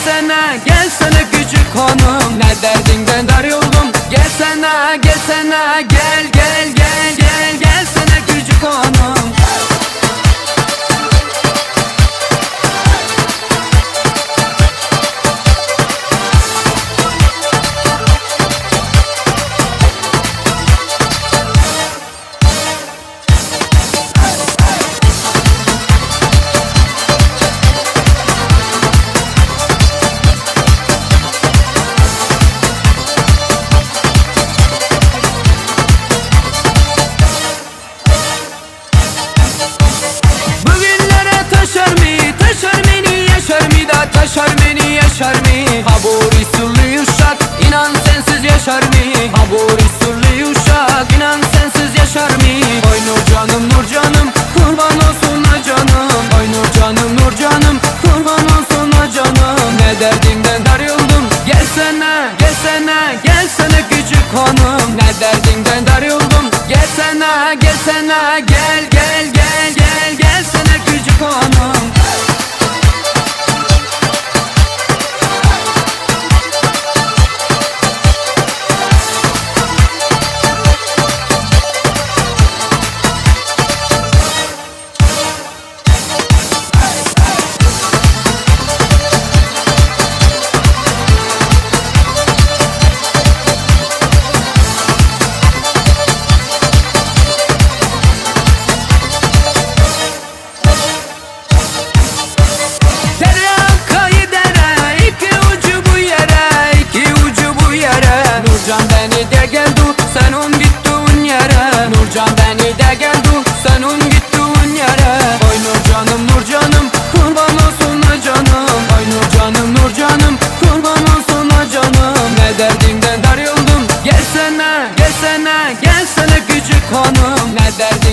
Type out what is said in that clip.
Gelsene gelsene küçük hanım. Ne derdinden darıldın? Gelsene gelsene gel gel gel gel gelsene küçük hanım. Bugünlere taşar mı, taşar beni, yaşar mı da taşar beni, yaşar mı? Ha bu usulü uşak, inan sensiz yaşar mı? Ha bu usulü uşak, inan sensiz yaşar mı? Oy nur canım, nur canım, kurban olsun ha canım. Oy nur canım, nur canım, kurban olsun ha canım. Ne derdinden darıldım, gelsene, gelsene, gelsene küçük hanım. Ne derdinden darıldım, gelsene, gelsene, gel gel gel gel gelsene küçük hanım. Dere akayı dere, iki ucu bu yere, iki ucu bu yere. Nurcan beni de geldi, sen on gittiğin yere. Nurcan beni de geldi, sen on gittiğin yere. Oy Nurcanım, Nurcanım, kurban olsun ha canım. Oy Nurcanım, Nurcanım, kurban olsun ha canım. Ne derdinden darıldım, gelsene, gelsene, gelsene küçük hanım. Ne derdinden